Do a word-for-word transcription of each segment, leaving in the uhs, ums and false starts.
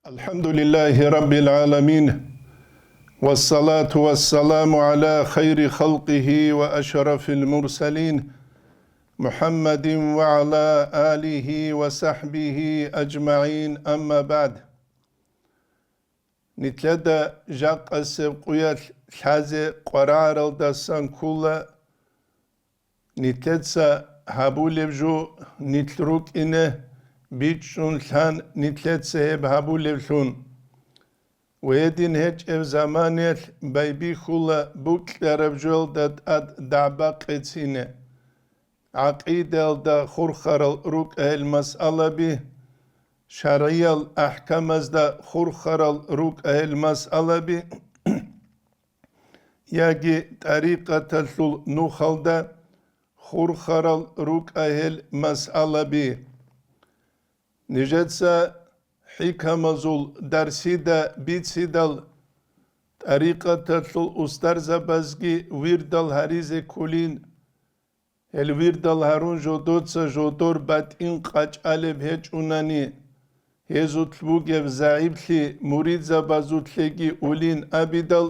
الحمد لله رب العالمين، والصلاة والسلام على خير خلقه وأشرف المرسلين، محمد وعلى آله وصحبه أجمعين، أما بعد. Нилъеда жакъасеб къуялъ лъазе къварагӀаралдасан ккола, нилъеца гьабулеб жо нилъ рукӀине, бичӀчӀун лъан нилъеца гьеб гьабулевлъун. Ва гьедин гьечӀеб заманаялъ байбихьула букьараб жоялда тӀад дагӀба къецине. ГӀакъидаялда хурхарал рукӀа гьел масъалаби, шаргӀиял ахӀкамазда хурхарал рукӀа гьел масъалаби, яги тӀарикъаталъул нухалда хурхарал рукӀа гьел масъалаби. Нижеца хӀикамазул дарсида бицидал, тӀарикъаталъул устарзабазги вирдал гьаризе кколин. Гьел вирдал гьарун жодоца жодор батӀин къачӀалеб гьечӀунани, гьезулъ бугеб загӀиплъи муридзабазулъеги улин абидал,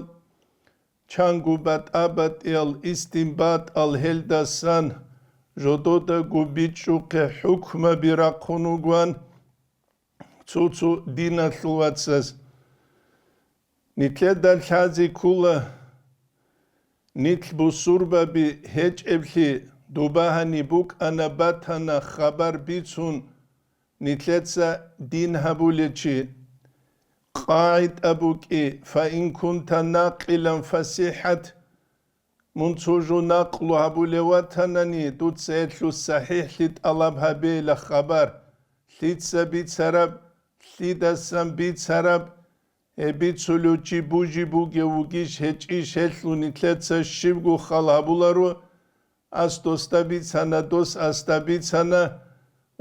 чанго батӀа-батӀиял истинбатӀал гьелдасан жододаго бичӀчӀухъе хӀукмаби рахъун вугоан цо-цо диналъул вацаз. Нилъеда лъазе ккола, нилъ бусурбаби гьечӀеблъи, дуба гьаниб букӀана-батана хабар бицун, нилъеца дин гьабулечи. КъагӀида букӀи: «Фаин кунта накъилан фасихӀат», мун цо жо накълу гьабулев ватанани, дуца гьелъул сахӀихӀлъи тӀалаб гьабейила хабар, лъица бицараб, лъидасан бицараб, гьеб бицулев чи бужи бугев вугищ гьечӀищ гьелъул нилъеца щибго хал гьабуларо, ас досда бицана, дос асда бицана,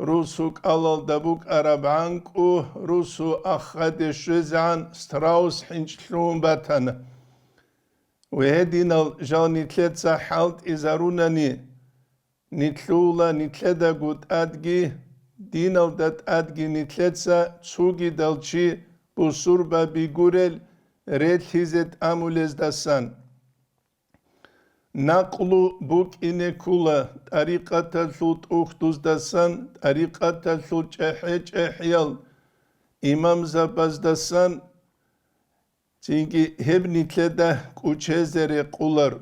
русу кӀалалда букӀараб гӀанкӀу, русу ахаде щвезегӀан страус хӀинчӀ лъугьун батана. Ва гьединал жал нилъеца хӀалтӀизарунани, нилъула нилъедаго тӀадги, диналда тӀадги нилъеца цугидал чи бусурбаби гурел релълъизе тӀамулездасан. Накълу букӀине ккула тӀарикъаталъул тӀухьдуздасан, тӀарикъаталъул чӀехӀе-чӀехӀиял имамзабаздасан, цинги гьеб нилъеда кӀучезе рекъулар.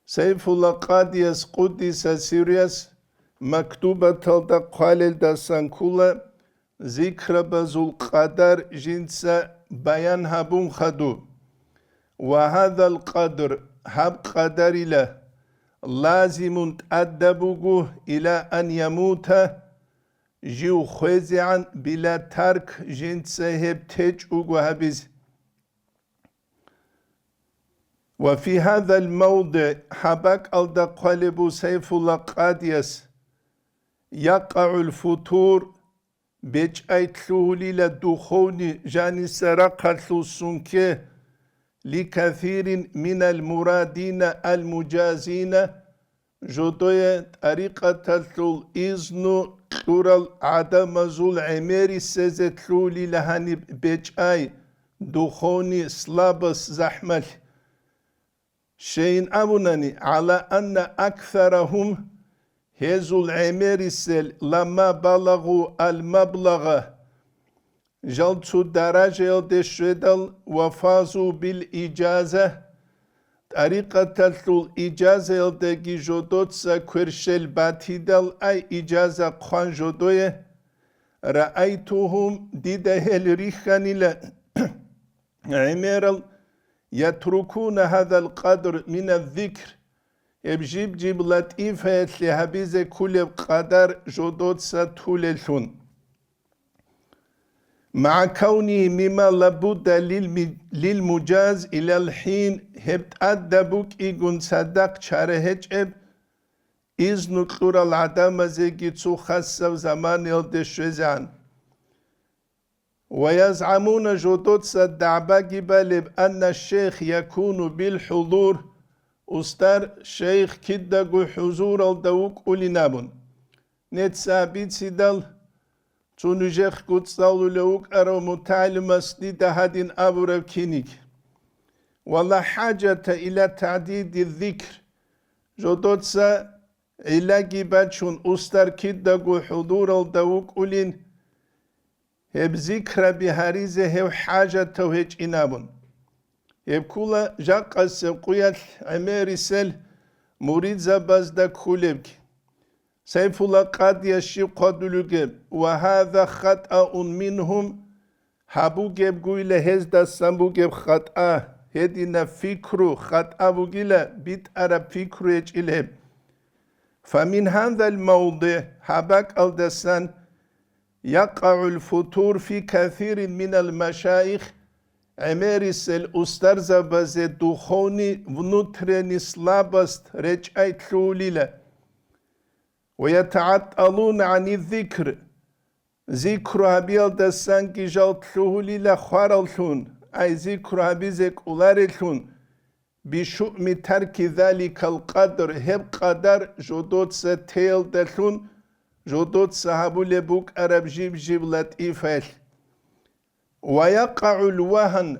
Сайфулла Къадияс, къуддиса сирругьу, мактубаталда хъвалелдасан ккула, зикрабазул къадар жинца баян гьабун хадуб. Ва гьадал къадр, гьаб къадарила, лазимун, тӀадаб буго, ила ан ямута, жив хвезегӀан, била тарк, жинца гьеб течӀого гьабизе. Ва фи гьадал мавдигӀ, гьаб бакӀалда хъвалеб бу Сайфулла Къадияс, якъагӀул футур, бечӀай лъугьулила духовни жаниса рахъалъул сунке, ликафирин минал мурадина ал-мужазина, жодое тӀарикъаталъул изну кьурал гӀадамазул гӀемерисезе лъугьулила гьаниб бечӀай, духовни слабость, захӀмалъ. Щайин абунани, гӀала анна аксарагьум, гьезул гӀемерисел, ламма балагъу ал-маблагъа, жал цо даражаялде щведал, ва фазу бил ижаза, тӀарикъаталъул ижазаялдаги жодоца кверщел батидал, ай ижаза хъван жодое, раайтугьум, дида гьел рихьанила, гӀемерал, ятрукуна гьадал къадр мина зикр, гьеб жиб-жиб латӀифаялъе гьабизе кколеб къадар жодоца тулеллъун. МагӀа кавнигьи мимма лабудда лил ми-, лил мужаз илал хӀин, гьеб тӀадаб букӀигун цадахъ чара гьечӀеб, изну кьурал гӀадамазеги цо хасаб заманаялде щвезегӀан. Ва язгӀамуна, жодоца дагӀбаги балеб, анна шейх якуну бил хӀузур, устар шейх кидаго хӀузуралда вукӀулин абун. Нецц бицидал, цо нужехъго цӀалулев вукӀарав мутагӀалимас дида гьадин абураб киниг: «Ва ла хӀажата иля тагӀдиди зикр», жодоца гӀиллаги бачун, устар кидаго хӀудуралда вукӀулин, гьеб зикраби гьаризе гьев хӀажатав гьечӀин абун. Гьеб ккула жакъасеб къуялъ гӀемерисел муридзабазда кколебги. Сайфулла къадияс щиб хъвадулеб: «Ва гьаза хатӀаун мингьум», гьаб бугебгойила гьездасан бугеб хатӀа, гьединаб пикру хатӀа бугила, битӀараб пикру гьечӀил гьеб. «Фамин гьазал мавдигӀ», гьаб бакӀалдасан, «якъагӀул футур фи касирин минал машаих», гӀемерисел устарзабазе духовный внутренний слабость речӀчӀай лъугьулила. «Ва ятагӀатталуна гӀани зикр», зикру гьабиялдасанги жал лъугьулила хвараллъун, ай зикру гьабизе кӀоларелъун, «бишуъми тарки заликал къадр», гьеб къадар жодоца теялдалъун, жодоца гьабулеб букӀараб жиб-жиб латӀифаялъ. «Ва якъагӀул вагьн»,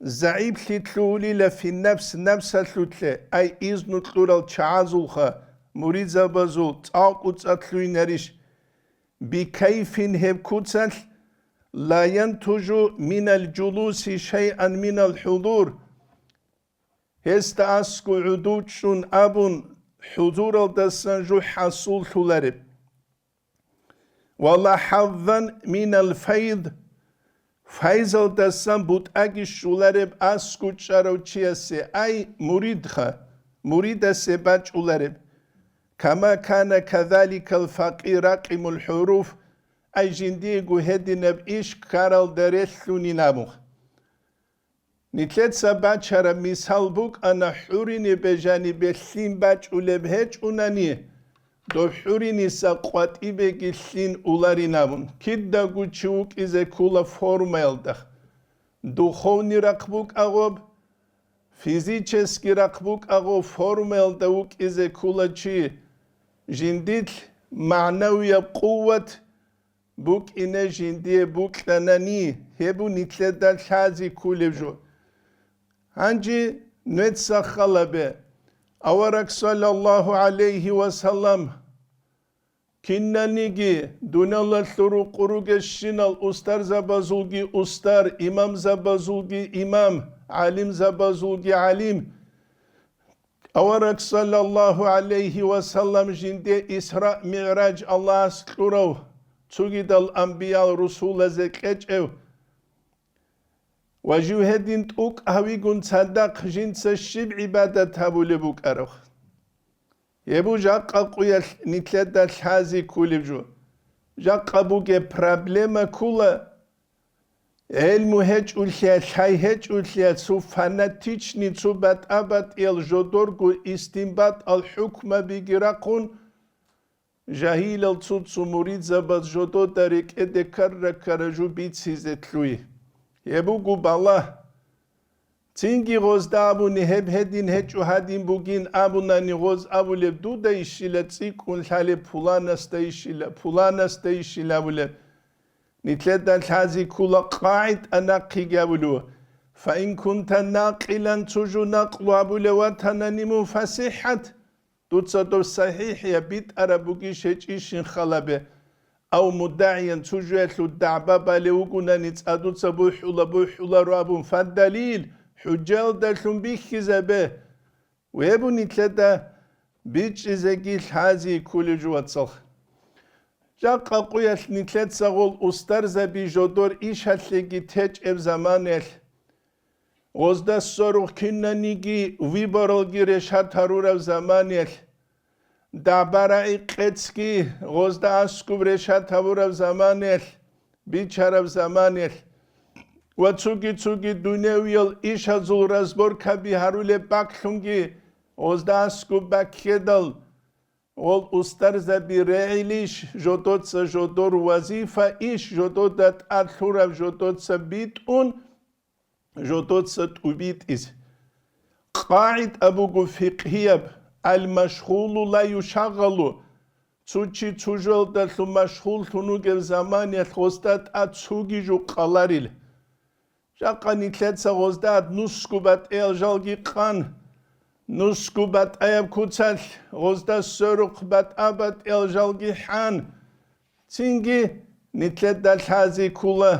загӀиплъи лъугьулила, «фи нафс», напсалъулъе, ай изну кьурал чагӀазулха, муридзабазул цӀакъ-цӀакъ лъугьинарищ, «бикайфин», гьеб куцалъ, «ла янтужу минал жулуси шайъан минал хӀудур», гьесда аскӀо гӀодов чӀун абун, хӀудуралдасан жо хӀасуллъулареб. «Ва ла хӀаззан минал файд», файзалдасан бутӀаги щолареб аскӀо чӀарав чиясе, ай муридха, муридасе бачӀулареб. «Кама кана казаликал факъир ракъимул хӀуруф», ай жиндиего гьединаб иш ккаралда релълъунин абун. Нилъеца бачараб мисал букӀана хӀуринибе жанибе лъим бачӀулеб гьечӀунани, доб хӀуриниса къватӀибеги лъин уларин абун. Кидаго чи вукӀизе ккола формаялда. Духовный рахъ букӀа гъоб, физический рахъ букӀа гъоб, формаялда вукӀизе ккола чи. Жиндилъ магӀнавияб къуват букӀине жиндие букьанани, гьеб нилъеда лъази кколеб жо. Гьанже нуеца халабе, авараг саллаллагьу гӀалайгьи ва саллам кинаниги, дуниялалъул рукъу ругелщинал устарзабазулги устар, имамзабазулги имам, гӀалимзабазулги гӀалим, авараг саллаллагьу гӀалайгьи ва саллам жинде Исра-МигӀраж Аллагьас кьурав, цогидал анбиял русулазе кьечӀев ва жив гьедин тӀокӀ гьавигун цадахъ жинца щиб гӀибадат гьабулеб букӀараб? Гьеб жакъа къуялъ нилъеда лъази кколеб жо. Жакъа бугеб проблема ккола, гӀелму гьечӀулъе, лъай гьечӀулъе, цо фанатичный, цо батӀа-батӀиял жодорго истинбатӀал хӀукмабиги рахъун, жагьилал цо-цо муридзабаз жодода рекӀеде ккара-ккара жо бицизе лъугьи. Гьеб буго балагь. Цинги гъозда абуни, гьеб гьедин гьечӀо, гьадин бугин абунани, гъоз абулеб, дуда ищила цӀикӀкӀун лъалеб, пуланасда ищила, пуланасда ищила абулеб. Нилъеда лъази ккола къагӀида нахъеги абулев: «Фаин кунта накъилан», цо жо накълу абулев ватанани мун, «фасихӀат», дуца доб сахӀихӀияб битӀараб бугищ гьечӀищин халабе, ав муддагӀиян цо жоялъул дагӀба балев вугунани цӀадуца бухӀула-бухӀуларо абун фаддалил, хӀужаялдалъун бихьизабе, гьеб нилъеда бичӀчӀизеги лъази кколеб жо, вацал. Жакъа къуялъ нилъеца гъол устарзаби жодор ишалъеги течӀеб заманаялъ, гъозда сорухъ кинаниги выборалги решат гьарураб заманаялъ, дагӀба-рагӀи-къецги гъозда аскӀоб решат гьабураб заманаялъ, бичараб заманаялъ ва цоги-цоги дуневиял ишазул разборкаби гьарулеб бакӀлъунги гъозда аскӀоб баккедал, гъол устарзаби регӀилищ, жодоца жодор вазифа иш, жодода тӀад лъураб жодоца битӀун, жодоца тӀубитӀизе. КъагӀида буго фикъгьияб: «Ал-машгъулу ла юшагъалу», цо чи цо жоялдалъун машгьурлъун вугев заманиялъ гъосда тӀад цоги жо къаларила. Жакъа нилъеца гъозда нусго батӀиял жалги къан, нусго батӀаяб куцалъ гъозда сверухъ батӀа-батӀиял жалги хӀан, цинги нилъеда лъази ккола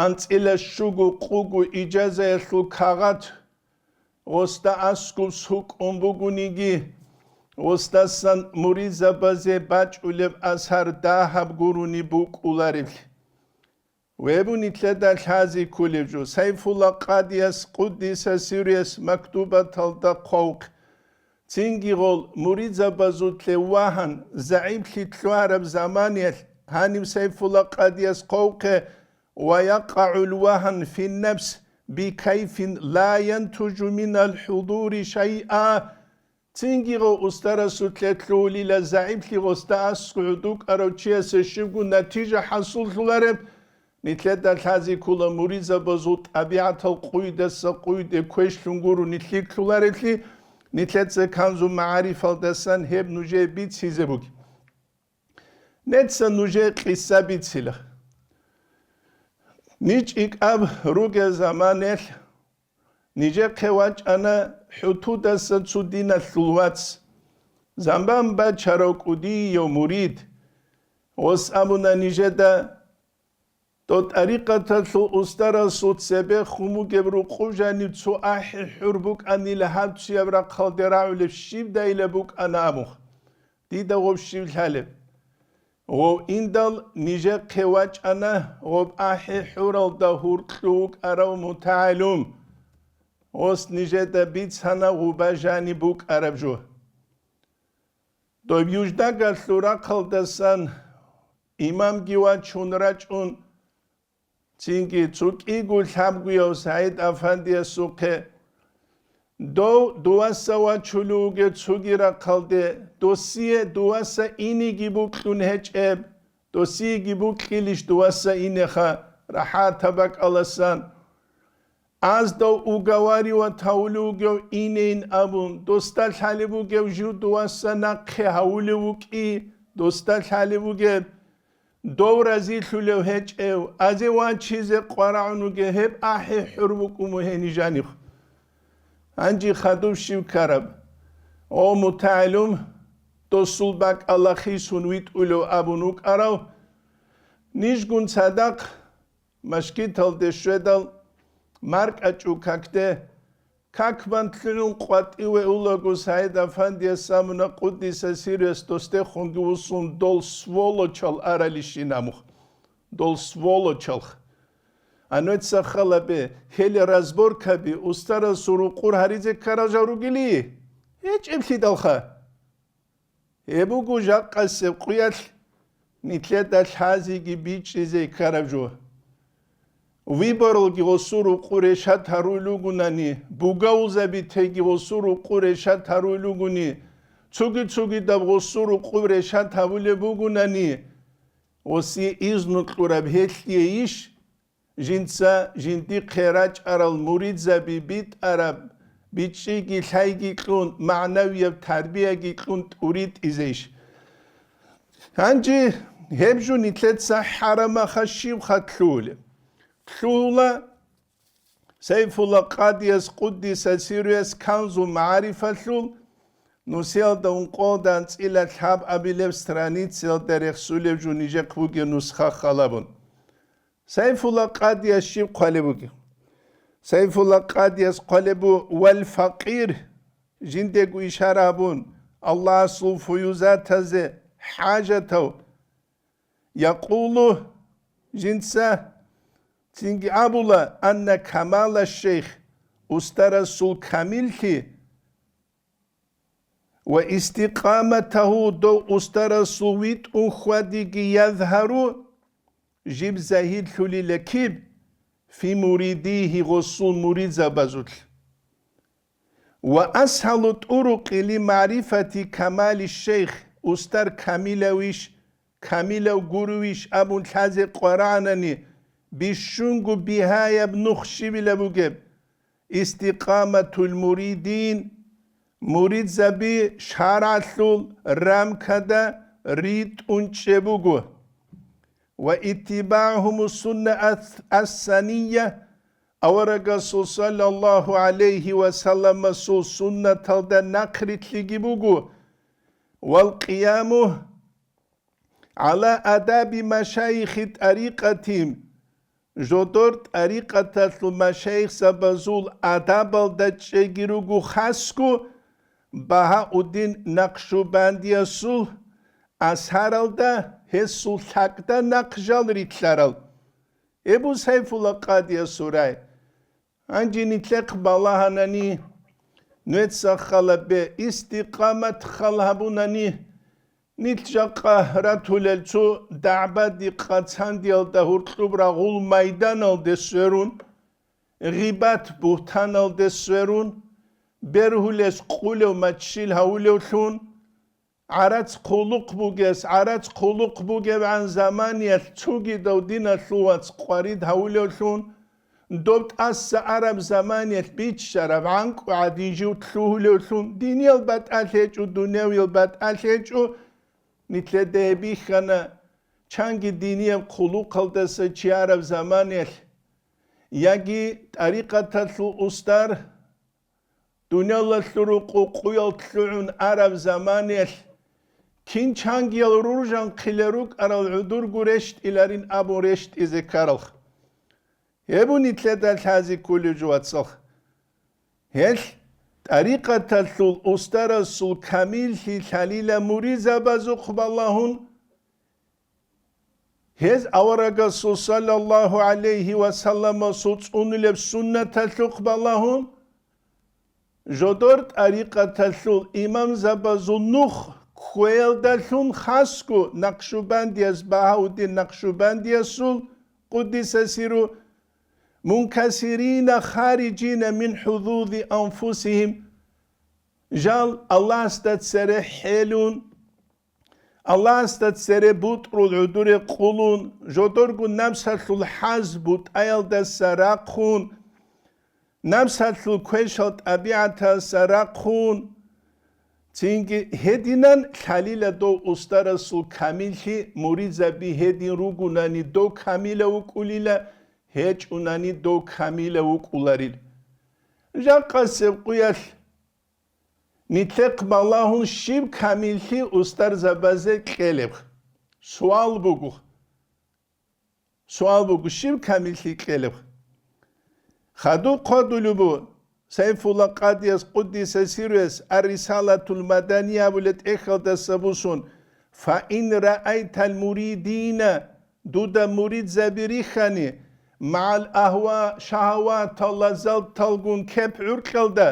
анцӀила щуго-къуго ижазаялъул кагъат, гъосда аскӀуб сукӀун бугониги, гъосдасан муридзабазе бачӀулеб асар дагьаб гурони букӀуларевлъи. Гьеб нилъеда лъази кколеб жо, Сайфулла Къадияс, къуддиса сирругьу, мактубаталда хъвавхъ. Цинги гъол муридзабазулъе вагьан, загӀиплъи лъугьараб заманиялъ гьанив Сайфулла Къадияс хъвавхъе: «Ва якъагӀул вагьан фин нафс бикайфин ла янтужу минал хӀудури шайъа». Цинги гъо устарасулъе лъугьулила загӀиплъи гъосда аскӀов дукӀарав чиясе щибго натижа хӀасуллъулареб, нилъеда лъази ккола муридзабазул тӀабигӀатал къуйдаса къуйде квешлъун гуро нилъеда лъугьаревлъи, нилъеца Канзу магӀарифалдасан гьеб нужее бицизе бугеб. Нилъеца нужее къиса бицила. НичӀ икӀаб ругел заманаялъ нижехъе вачӀана ХӀутудаса цо диналъул вац, заман бачарав кӀудияв мурид. Гъос абуна нижеда: «Дов тӀарикъаталъул устарасул цебехун бугеб рукъуб жаниб цо ахӀи-хӀур букӀанила гьаб чияб рахъалде рагӀулеб щибдайила букӀана», – абун. Дида гъоб щиб лъалеб? Гъов индал нижехъе вачӀана гъоб ахӀи-хӀуралда гьуркьу вукӀарав мутагӀалим. Гъос нижеда бицана гъуба жаниб букӀараб жо. Доб Юждагалъул рахъалдасан имамги вачун рачӀун, цинги цо кӀиго лъабгояв СагӀид-афандиясухъе дов дуваса вачулев вугев цоги рахъалде, досие дуваса инеги букьун гьечӀеб, досиеги букьилищ дуваса инеха, рахӀатаб бакӀаласан. Аз дов уговаривать гьавулев вугев инейин абун, досда лъалеб бугев жив дуваса нахъе гьавулев вукӀи, досда лъалеб бугеб, дов разилъулев гьечӀев, азе вачизе къварагӀун вугев, гьеб ахӀи-хӀур букӀун бугьени жанив. Гьанже хадуб щиб ккараб? О, мутагӀалим, досул бакӀалда хисун витӀулев абун вукӀарав, нижгун цадахъ машгиталде щведал, маркӀачӀул какде, как бан лъугӀун къватӀиве улаго, СагӀид-афандияс абуна, къуддиса сирругьу, досдехунги вуссун дол сволочал аралищин абун. Дол сволочал. Гьанвеца халабе, гьеле разборкаби, устарасул рукъур гьаризе ккарал жал ругели? ГьечӀеблъидалха. Гьеб буго жакъасеб къуялъ нилъеда лъазеги бичӀчӀизе ккараб жо. Выборалги гъосул рукъу решат гьаруй лугунани, бугавулзабитеги гъосул рукъу решат гьаруй лугуни, цуги-цугидаб гъосул рукъу решат гьабулеб бугунани, гъосие изну кьураб гьелъие иш, жинца жиндихъе рачӀарал муридзаби битӀараб, бичӀчӀиги лъайги кьун, магӀнавияб тарбияги кьун тӀуритӀизейищ? Гьанже гьеб жо нилъеца хӀарамаха щибха лъугьулеб? Лъугьула Сайфулла Къадияс, къуддиса сирругьу, Канзу магӀарифалъул нусиялда ункъоялда анцӀила лъабабилеб, элеб страницаялда рехсулеб жо нижехъ бугеб нусха халабун. Сайфулла Къадияс щиб хъвалеб бугеб? Сайфулла Къадияс хъвалеб буго: «Вал факъир», жиндего ишара гьабун, Аллагьасул фуюзатазе хӀажатав, якъулу, жинца цинги абула: «Анна камала шейх», устарасул камиллъи, «ва истикъаматагьу», дов устарасул витӀун хьвадиги, «язгьару», жиб загьирлъулила киб, «фи муридигьи», гъосул муридзабазулъ. «Ва асгьалу тӀурукъи ли магӀрифати камали шейх», устар камилавищ, камилав гуровищ абун лъазе къварагӀанани, бищунго бигьаяб нух щибила бугеб? Истикъаматул муридин, муридзаби шаргӀалъул рамкада ритӀун чӀеб буго. Ва иттибагьуму сунна ас-, ас-санийя, аварагасул саллаллагьу гӀалайгьи ва салламасул суннаталда нахърилълъиги буго, вал къияму гӀала адаби машайихи тӀарикъати, жодор тӀарикъаталъул машайихзабазул адабалда чӀеги руго хасго Багьауддин Накъшубандиясул асаралда, гьесул лъакӀда нахъ жал рилълъарал. Эбу Сайфулла къадиясул рай. Гьанже нилъехъ балагьанани, нуеца хала бе истикъамат хал гьабунани, нилъ жакъа ратулел цо дагӀбади къацандиялда гьуркьуб рагъул майданалде сверун, гъибат-бугьтаналде сверун, бергьулес къулев маччил гьавулевлъун, гӀарац хъулухъ бугес, гӀарац хъулухъ бугебгӀан заманиялъ цогидав диналъул вац къварид гьавулевлъун, доб тӀаса араб заманиялъ биччараб гӀанкӀу гӀадин жив лъугьулевлъун, диниял батӀалъи гьечӀо, дунявиял батӀалъи гьечӀо, нилъеда гьеб бихьана, чанги динияб хъулухъалдаса чи араб заманиялъ, яги тӀарикъаталъул устар, дуниялалъул рукъу къуял лъугӀун араб заманиялъ, кин чангиял руржанхъилел рукӀарал гӀодорго рещтӀиларин абун рещтӀизе ккаралха. Гьеб нилъеда лъазе кколеб жо, вацал. Гьелъ тӀарикъаталъул устарасул камиллъи лъалила муридзабазухъ балагьун, гьез аварагасул саллаллагьу гӀалайгьи ва салламасул цӀунулеб суннаталъухъ балагьун, жодор тӀарикъаталъул имамзабазул нух кквеялдалъун хасго Накъшубандияс, Багьауддин Накъшубандиясул, къуддиса сирру, мункасирина хариджина мин хӀудуди анфусигьим, жал Аллагьасда цере хӀелун, Аллагьасда цере бутӀрул гӀодоре къулун, жодорго напсалъул хӀаз бутӀаялдаса рахъун, напсалъул квешал тӀабигӀаталдаса рахъун, цинги гьединан лъалила дов устарасул камиллъи, муридзаби гьедин ругунани дов камилав вукӀулила, гьечӀунани дов камилав вукӀуларил. Жакъасеб къуялъ нилъехъ балагьун щиб камиллъи устарзабазе кьелеб? Суал буго. Суал буго, щиб камиллъи кьелеб? Хадуб хъвадулеб бу Сайфулла къадияс, къуддиса сирруяс, Ар-Рисалатул Маданияб абулеб тӀехьалдаса бусун: «Фа ин раайтал муридина», дуда муридзаби рихьани, «магӀал агьва», шагьаватал лаззаталгун кеп гӀуркьалда,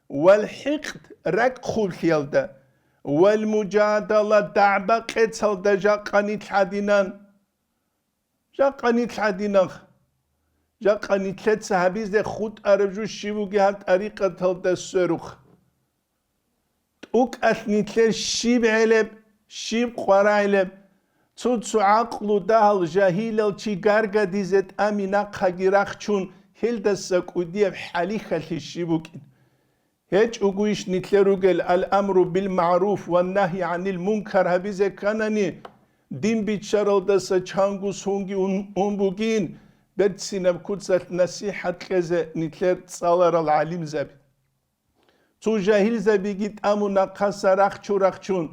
«вал хӀикъд», ракӀ хъублъиялда, «вал мужадала», дагӀба-къецалда жакъа нилъ гӀадинан. Жакъа нилъ гӀадинан. Жакъа нилъеца гьабизе хутӀараб жо щиб бугеб гьаб тӀарикъаталда сверухъ. ТӀукӀалъ нилъер щиб гӀелеб, щиб къварагӀилеб, цо-цо гӀакълу дагьал жагьилал чи гаргадизе тӀами нахъаги рахчун, гьелдаса кӀудияб хӀалихьалъи щиб букӀин. ГьечӀогойищ нилъер ругел ал-амру бил-магӀруф ва нагьи гӀанил мункар гьабизе кканани, дин биччаралдаса чанго сунги ун, ун бугин, берцинаб куцалъ насихӀат кьезе нилъер цӀаларал гӀалимзаби? Цо жагьилзабиги тӀамун нахъаса рахчу-рахчун,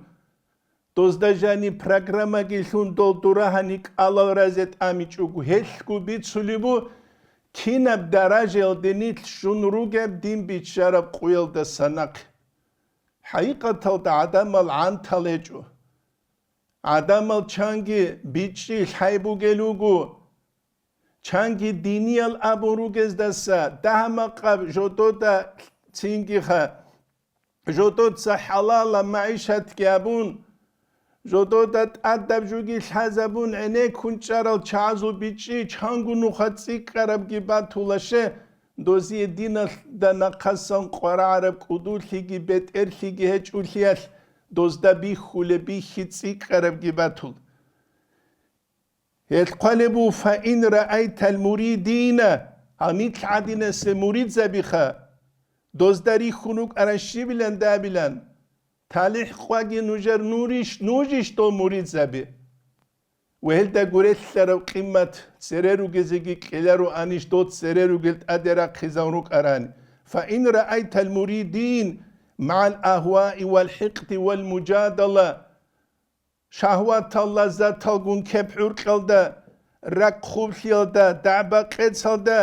дозда жаниб программаги лъун дол дурагьани кӀалал разе тӀамичӀого, гьелъго бицулеб бу, кинаб даражаялде нилъ щун ругеб дин биччараб къуялдаса нахъе. ХӀакъикъаталда гӀадамал гӀантал гьечӀо. ГӀадамал чанги бичӀчӀи лъай бугел руго. Чанги диниял абун ругездаса дагьа-макъаб жодода цингиха, жодоца хӀалалаб магӀишатги абун, жодода тӀадаб жуги лъазабун гӀенеккун чӀарал чагӀазул бичӀчӀи чанго нуха цӀикӀкӀарабги батулаще, дозие диналда нахъасан къварагӀараб кӀудулъиги бетӀерлъиги гьечӀулъиялъ, дозда бихьулеб бихьи цӀикӀкӀарабги батул. Гьелъ хъвалеб бу: «Фа ин раайтал муридина», гьанилъ гӀадинасе муридзабиха, дозда рихьун рукӀаран щибилан дабилан. ТалихӀ къваги нужер нурищ, нужищ дол муридзаби? Ва гьелда гурелъараб къимат цере ругезеги кьелароанищ дол цере ругел тӀаде рахъизан рукӀарани? Фаин раайтал муридин магӀал агьваи вал хӀикъди вал мужадала, шагьватал лаззаталгун кеп-гӀуркьалда, ракӀ-хъублъиялда, дагӀба-къецалда,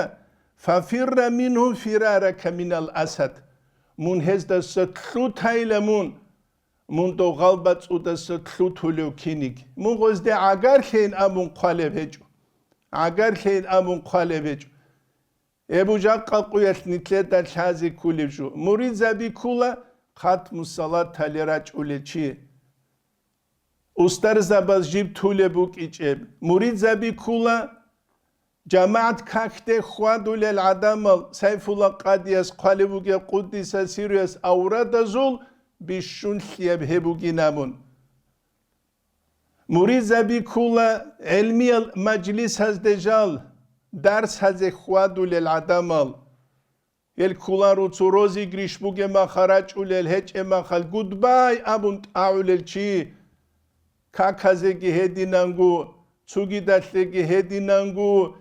фафирра мингьум фирарака минал асад. Мун гьездаса лъутайила мун, мун дов гъалбацӀудаса лъутулев киниг. Мун гъозде гӀагарлъейин абун хъвалеб гьечӀо. ГӀагарлъейин абун хъвалеб гьечӀо. Эбу жакъа къуялъ нилъеда лъазе ккулеб жо. Муридзаби ккула хатму салатале рачӀулел чи. Устарзабаз жиб тулеб букӀичӀеб. Муридзаби ккула жамагӀат какде хьвадулел гӀадамал, Сайфулла къадияс хъвалеб бугеб къуддиса сируяс аврадазул бищунлъияб гьеб бугин абун. Муридзаби ккула гӀелмиял мажлисазде жал, дарсазе хьвадулел гӀадамал. Гьел ккула руцу розыгрыш бугеб маха рачӀулел, гьечӀеб махал гудбай абун тӀагӀулел чи. Каказеги гьединанго, цугидалъеги гьединанго,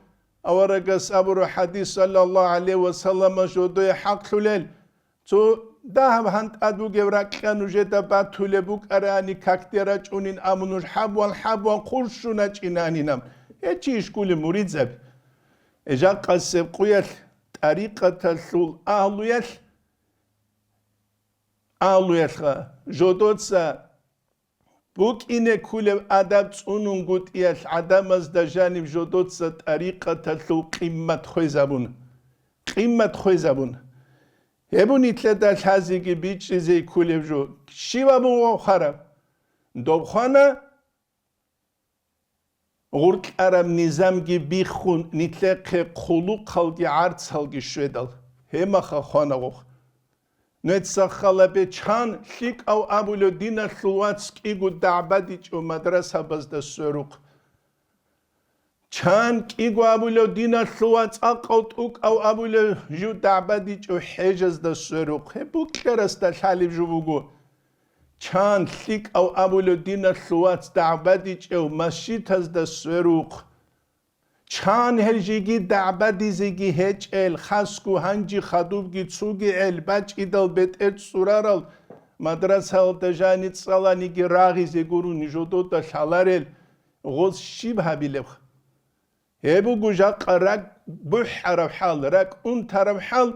аварагас абураб хӀадис, саллаллагьу гӀалайгьи ва саллама, жодое хӀакълъулел. Цо дагьаб гьантӀад бугеб ракьа нужеда батулеб букӀарани, какде рачӀунин абун, нуж хӀабван-хӀабван хурщуначӀинанинаб. Гьечи ишкулеб муридзаби. Жакъасеб къуялъ тӀарикъаталъул агьлуялъ, агьлуялъха жодоца букӀине ккулеб адаб цӀунунгутӀиялъ гӀадамазда жаниб жодоца тӀарикъаталъул къиммат хвезабун. Къиммат хвезабун. Гьеб нилъеда лъазеги бичӀчӀизе ккулеб жо. Щиб абун вавхараб? Доб хвана гъуркьараб низамги биххун, нилъехъе хъулухъалги гӀарцалги щведал, гьемаха хвана гъохъ. Нуеца халабе чан лъикӀав абулев диналъул вац кӀиго дагӀбадичӀев мадрасабазда сверухъ. Чан кӀиго абулев диналъул вац, цӀакъав тӀукӀав абулев жив дагӀбадичӀев хӀежазда сверухъ. Гьеб букьарасда лъалеб жо буго. Чан лъикӀав абулев диналъул вац дагӀбадичӀев масжитазда сверухъ. Чан гьел жеги дагӀбадизеги гьечӀел, хасго гьанжи хадубги цуги гӀел бачӀидал бетӀер цӀурарал мадрасаялда жани цӀаланиги рагъизе гурони жодода лъаларел гъоз щиб гьабилебха? Гьеб буго жакъа ракӀ бухӀараб хӀал, ракӀ унтараб хӀал,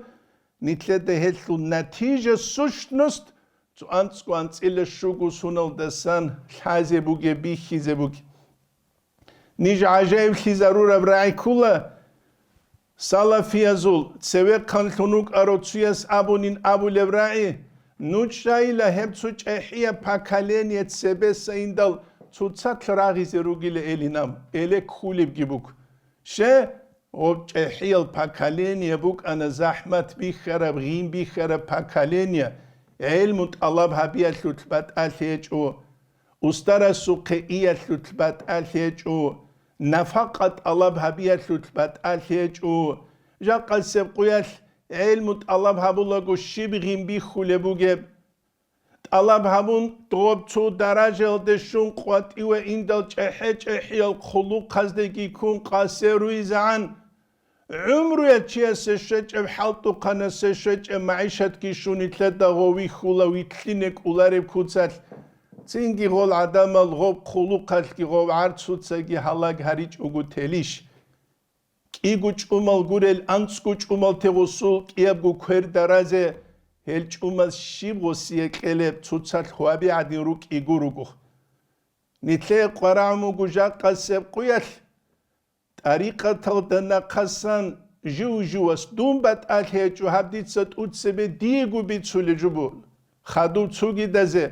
нилъеда гьелъул натижа, сущность, цо анцӀго анцӀила щуго суналдасан лъазе бугеб, бихьизе бугеб. Ниж гӀажаиблъизарураб рагӀи ккула, салафиязул цевехъанлъун рукӀарав цуяс абунин абулеб рагӀи, нучӀайила гьеб цо чӀехӀияб поколение цебеса индал цоцалъ рагъизе ругила элинаб, эле ккулебги буго. Ще, гъоб чӀехӀиял поколение букӀана захӀмат бихьараб, гъин бихьараб поколение, гӀелму тӀалаб гьабиялъулъ батӀалъи гьечӀо, устарасухъе иялъулъ батӀалъи гьечӀо, нафакъа тӀалаб гьабиялъулъ батӀалъи гьечӀо. Жакъасеб къуялъ гӀелму тӀалаб гьабулаго щиб гъин бихьулеб бугеб? ТӀалаб гьабун, доб цо даражаялде щун къватӀиве индал чӀехӀе-чӀехӀиял хъулухъаздеги ккун къасе руйзегӀан. ГӀумруялъ чиясе щвечӀеб хӀалтӀухъанасе щвечӀеб магӀишатги щун нилъеда гъов вихьула, вилълъине кӀолареб куцалъ. Цинги гъол гӀадамал гъоб хъулухъалъги гъов гӀарцуцаги гьалаг гьаричӀого телищ? КӀиго чӀумал гурел, анцӀго чӀумал те гъосул кӀиябго квер даразе, гьел чӀумаз щиб гъосие кьелеб, цоцалъ гьваби гӀадин рукӀиго руго. Нилъее къварагӀун вуго жакъасеб къуялъ, тӀарикъаталда нахъасан жив-живас дун батӀалъи гьечӀо, гьаб дица тӀуцебе диего бицулеб жо буго, хадуб цугидазе.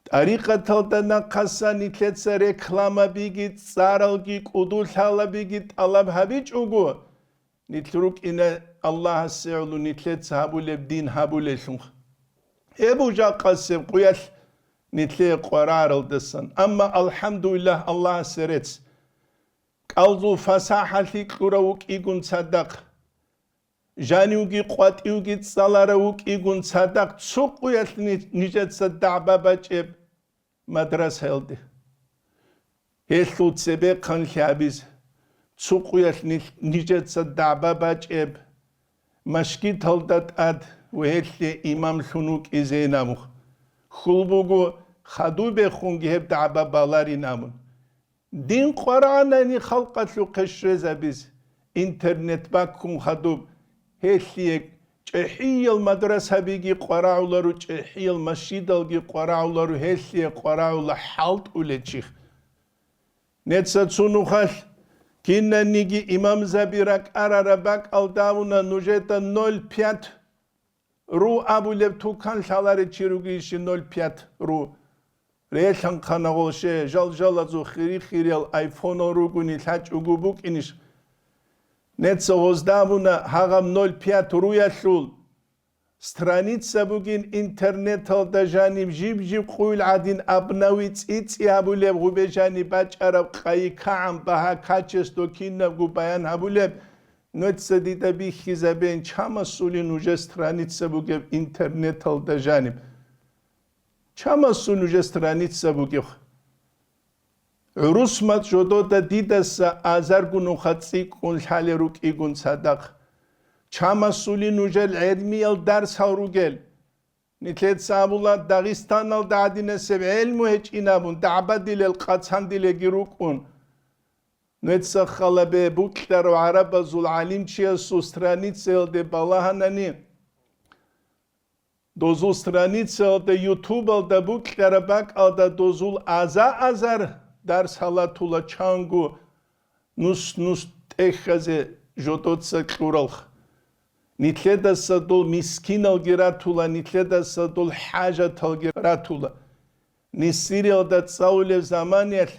ТӀарикъаталда нахъасан нилъеца рекламабиги, цӀаралги, кӀудулъалабиги тӀалаб гьабичӀого, нилъ рукӀина Аллагьасе гӀоло нилъеца гьабулеб дин гьабулелъун. Гьеб жакъасеб къуялъ нилъее къвараралдасан. Амма, алхӀамдулиллагь, Аллагьасе рецц. КӀалзул фасахӀалъи кьурав вукӀигун цадахъ. жанивги къватӀивги цӀаларав вукӀигун цадахъ цо къуялъ ни-, нижеца дагӀба бачӀеб мадрасаялде. Гьелъул цебехъанлъи гьабизе, цо къуялъ нилъ-, нижеца дагӀба бачӀеб машгиталда тӀад ва гьелъие имамлъун вукӀизе инабун. Хьул буго, хадубехунги гьеб дагӀба баларин абун. Дин къварагӀанани халкъалъухъе щвезабизе, интернет баккун хадуб, гьелъие чӀехӀиял мадрасабиги къварагӀулару, чӀехӀиял масжидалги къварагӀулару, гьелъие къварагӀула хӀалтӀулел чихъ. Нецаца нухалъ кинаниги имамзаби ракӀарараб бакӀалда абуна нужеда ноль пять ру абулеб тукан лъаларев чи ругейищи ноль пять ру. Релъанхъана гъолъе, жал-жалазул хири-хириял айфонал ругони лъачӀого букӀинищ? Неца гъозда абуна гьагъаб ноль пять руялъул страница бугин интернеталда жаниб жиб-жиб къуйил гӀадин абнави цӀи-цӀи гьабулеб гъубе жаниб бачӀараб къайи кагӀан багьа качество кинабго баян гьабулеб, нуца дида бихьизабен чамасулин уже страница бугеб интернеталда жаниб. Чамасул уже страница бугеб. ГӀурус мацӀ жодода дидаса азаргун нуха цӀикӀкӀун лъалел рукӀигун цадахъ. Чамасулин нужер гӀелмиял дарсал ругел. Нилъеца абула, Дагъистаналда гӀадинасеб гӀелму гьечӀин абун, дагӀбадилел, къацандилеги рукӀун. Нуца халабе букьарав гӀарабазул гӀалимчиясул страницаялде балагьанани, дозул страницаялда, ютубалда букьараб бакӀалда дозул аза-азар дарс гьалатула чанго нус-нус тӀехьазе жодоца кьуралха. Нилъедаса дол мискиналги ратула, нилъедаса дол хӀажаталги ратула. Нисириялда цӀалулев заманиялъ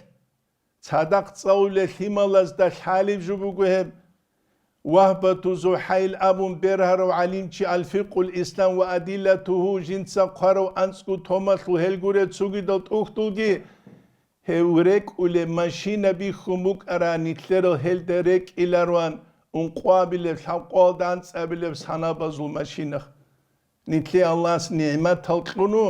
цадахъ цӀалулел лъималазда лъалеб жо буго гьеб. Вагьбату Зухьайл абун бергьарав гӀалимчи Алфикъул Ислам ва адиллатугьу жинца хъварав анцӀго томалъул гьел гурел цогидал тӀухьдулги, гьев рекӀулеб машина бихьун букӀаран нилъерал гьелда рекӀилароан, ункъоабилеб, лъабкъоялда анцӀабилеб санабазул машина. Нилъе Аллагьас нигӀматал кьуну,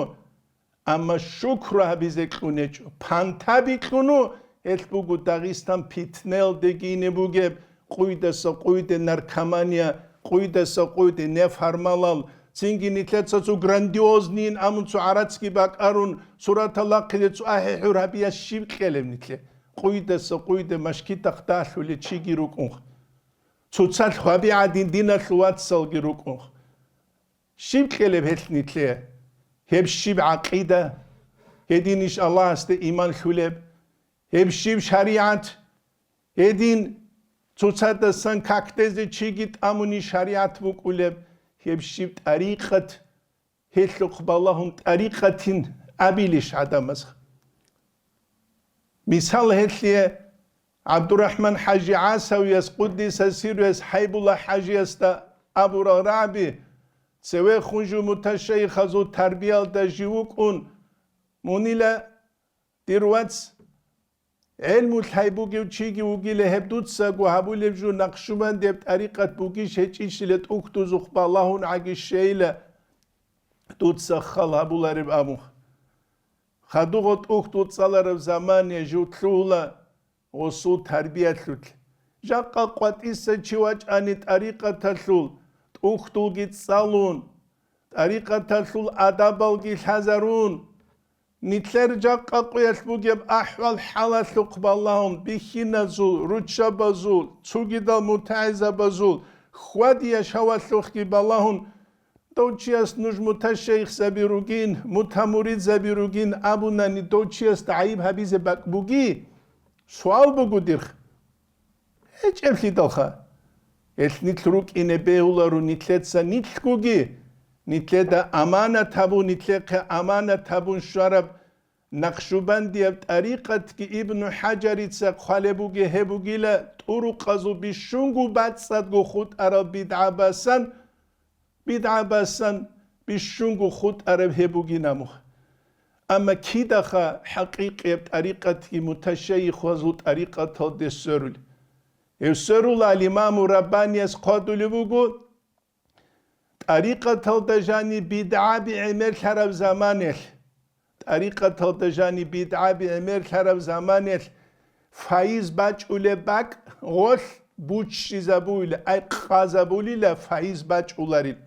амма шукру гьабизе кьунечӀо. Панта бикьуну, гьелъ буго Дагъистан питнелдеги ине бугеб, къуйдаса къуйде наркомания, къуйдаса къуйде нефармалал, цинги нилъеца цо грандиознийин амун цо гӀарацги бакӀарун, суратал ахъиде цо ахӀи-хӀур гьабияс щиб кьелеб нилъе? Къуйдаса къуйде машкитахъ далъулел чиги рукӀунха. Цоцалъ гьаби гӀадин диналъул вацалги рукӀунха. Щиб кьелеб гьелъ нилъе? Гьеб щиб гӀакъида? Гьединищ Аллагьасде иман лъулеб? Гьеб щиб шаригӀат? Гьедин цоцадасан какдезе чиги тӀамуни шаригӀат букӀулеб? Гьеб щиб тӀарикъат? Гьелъухъ балагьун тӀарикъатин абилищ гӀадамаз? Мисал гьелъие, ГӀабдурахӀман хӀажи ГӀасавияс, къуддиса сирруяс, ХӀайбулла хӀажиясда абурал рагӀаби, цевехун жо муташайихазул тарбиялда жив вукӀун, мунила, дир вац, гӀелму лъай бугев чиги вугила, гьеб дуцаго гьабулеб жо Накъшубандияб тӀарикъат бугищ гьечӀищила тӀухьдузухъ балагьун гӀаги щейила, дуца хал гьабулареб абун. Хадуго тӀухьдул цӀалараб замане жив лъугьула гъосул тарбиялъулъ. Жакъа къватӀиса чи вачӀани тӀарикъаталъул, тӀухьдулги цӀалун, тӀарикъаталъул адабалги лъазарун, нилъер жакъа къуялъ бугеб ахӀвал-хӀалалъухъ балагьун, бихьиназул, руччабазул, цогидал мутагӀилзабазул хьвадия шавалъухъги балагьун, дов чияс нуж муташайихзаби ругин, мутамуридзаби ругин абунани, дов чиясда гӀайиб гьабизе бакӀ буги? Суал буго дирх. ГьечӀеблъидалха. Гьелъ нилъ рукӀине бегьуларо нилъеца нилъгоги, нилъеда аманат гьабун, нилъехъе аманат гьабун щвараб Накъшубандияб тӀарикъатги Ибну ХӀажарица хъвалеб бугеб гьеб бугила, тӀурукъазул бищунго бацӀцӀадго хутӀарал бидгӀа басан, бидгӀа басан бищунго хутӀараб гьеб бугин амуха. Амма кидаха хӀакъикъияб тӀарикъатги муташайихазул тӀарикъаталде сверули? Гьев сверула, ал-Имаму Раббанияс хъвадулеб буго, ТӀарикъаталда жаниб бидгӀаби гӀемерлъараб заманелъ, тӀарикъаталда жаниб бидгӀаби гӀемерлъараб заманелъ файиз бачӀулеб бакӀ гъолъ буччизабуйла, ай къазабулила файиз бачӀуларил.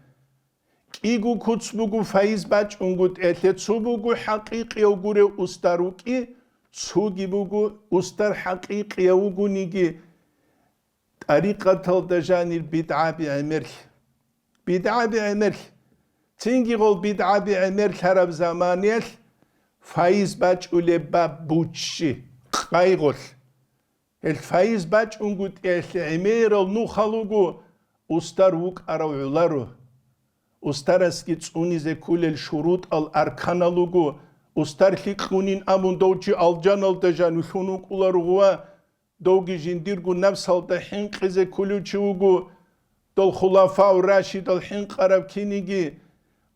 КӀиго куц буго файиз бачӀунгутӀелъе, цо буго хӀакъикъияв гурев устар вукӀи, цоги буго устар хӀакъикъияв вугониги, тӀарикъаталда жанир бидгӀаби гӀемерлъ. БидгӀаби гӀемерлъ. Цинги гъол бидгӀаби гӀемерлъараб заманиялъ файиз бачӀулеб баб буччи, къайгъулъ. Гьел файиз бачӀунгутӀиялъе гӀемерал нухал руго, устар вукӀарав гӀоларо. Устарасги цӀунизе кколел шурутӀал арканал руго, устар лъикӀ кьунин абун дов чи алжаналда жанив лъун вукӀуларо гъува, довги жиндирго напсалда хӀинкъизе кколев чи вуго, дол хулафау рашидал хӀинкъараб киниги,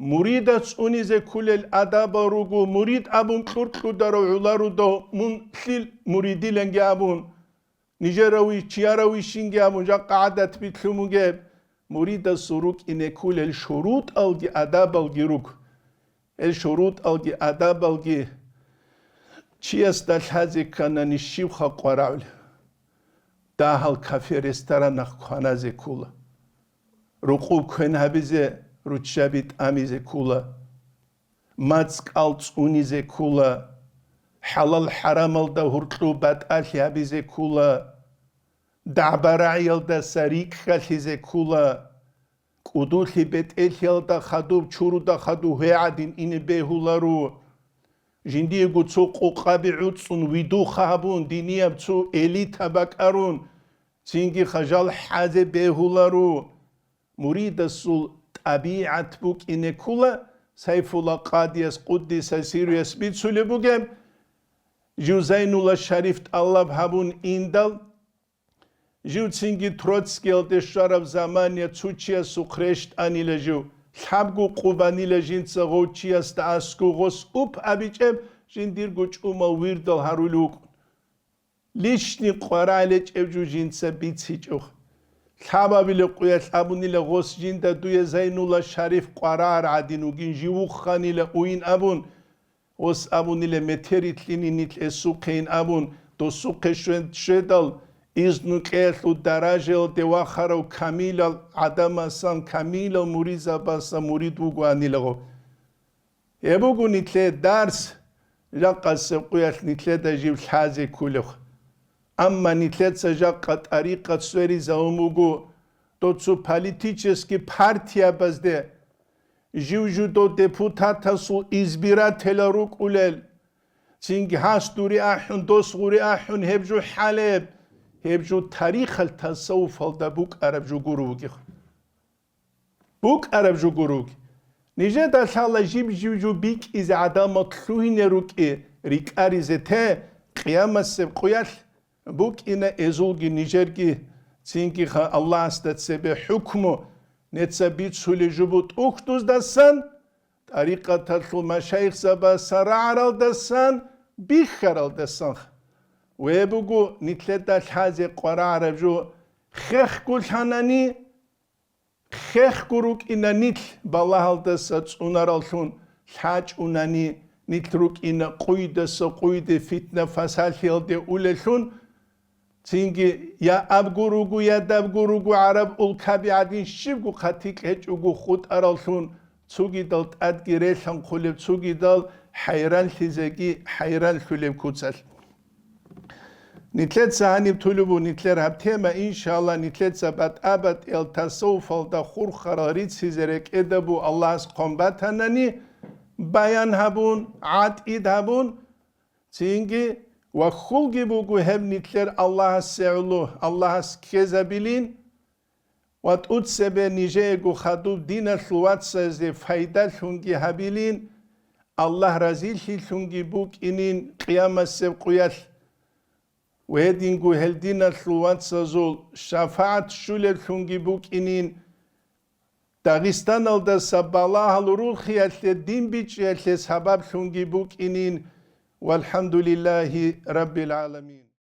муридас цӀунизе кколел адабал руго, мурид абун кьуркьударав гӀоларо дов, мун лъил муридиланги абун, нижеравищ-, чияравищинги абун жакъа гӀадат битлъун бугеб, муридасул рукӀине кколел шурутӀалги адабалги руго. Гьел шурутӀалги адабалги чиясда лъазе кканани щибха къварагӀулеб? Дагьал кафе-ресторанах кваназе ккола. Рукъуб квен гьабизе, руччаби тӀамизе ккола. МацӀ-кӀал цӀунизе ккола. ХӀалал-хӀарамалда гьуркьу батӀалъи гьабизе ккола. ДагӀба-рагӀиялдаса рикӀкӀалъизе ккола. КӀудулъи бетӀерлъиялда хадуб, чуруда хадуб гье гӀадин ине бегьуларо. Жиндиего цо къукъаби гӀуцӀун, видуха гьабун, динияб цо элита бакӀарун, цинги хажал хӀазе бегьуларо. Муридасул тӀабигӀат букӀине ккола, Сайфулла Къадияс, къуддиса сирруяс, бицулеб бугеб, жив Зайнулла Шариф тӀалаб гьабун индал, жив цинги Троцкиялде щвараб замания цо чиясухъ рещтӀанила жив, лъабго къо банила жинца гъов чиясда аскӀов гъос уп абичӀеб, жиндирго чӀумал вирдал гьарулев вукӀун. Лишни къварагӀ лечӀеб жо жинца бицичӀо. Лъабабилеб къуялъ абунила гъос жинда дуе Зайнулла Шариф къварагӀар гӀадин вугин, жив вухханила уйин абун, гъос абунила метер итлъини нилъ эсухъейин абун, досухъе щвед-, щведал, изну кьеялъул даражаялде вахарав камилал гӀадамасан, камилал муридзабасан мурид вугоанила гъов. Гьеб буго нилъее дарс, жакъасеб къуялъ нилъеда жив лъазе кколеб. Амма нилъеца жакъа тӀарикъат сверизавун буго, доцо политический партиябазде, жив жудо депутатасул избирателал рукӀулел, цинги гьас дури ахӀун, дос гъури ахӀун, гьеб жо хӀалеб, гьеб жо тарихалъ тасаввуфалда букӀараб жо гуро вугев. БукӀараб жо гуро вугев. Нижеда лъала жиб-жиб жо бикӀизе гӀадамал лъугьине рукӀи, рикӀаризе те, къиямасеб къуялъ букӀина эзулги нижерги, цинги ха Аллагьасда цебе хӀукму, неца бицулей жо бу тӀухьдуздасан, тӀарикъаталъул машайихзабасан рагӀаралдасан, бихьаралдасан. Ве буго нилъеда лъазе къварагӀараб жо хехго лъанани, хехго рукӀина нилъ балагьалдаса цӀунараллъун, лъачӀунани, нилъ рукӀина къуйдаса къуйде фитна-фасалъиялде улеллъун, цинги я абго руго, я дабго руго гӀараб улкаби гӀадин щибго хъатикь гьечӀого хутӀараллъун, цогидал тӀадги релъанхъулеб, цогидал хӀайранлъизеги хӀайранлъулеб куцалъ. Нилъеца гьаниб тулеб бу нилъер гьаб тема, иншалла, нилъеца батӀа-батӀиял тасаввуфалда хурхарал рицизе рекӀеда бу Аллагьас хъван батанани, баян гьабун, гӀатӀид гьабун, цинги ва хьулги буго гьеб нилъер Аллагьасе гӀоло, Аллагьас ккезабилин, ва тӀуцебе нижеего хадуб диналъул вацазде пайдалъунги гьабилин, Аллагь разилъилъунги букӀинин къиямасеб къуялъ. Ва гьединго гьел диналъул вацазул шафагӀат щулеблъунги букӀинин, Дагъистаналдаса балагьал рурхиялъе дин бичӀчӀиялъе сабаблъунги букӀинин. ВалхӀамдулиллагьи раббил гӀаламин.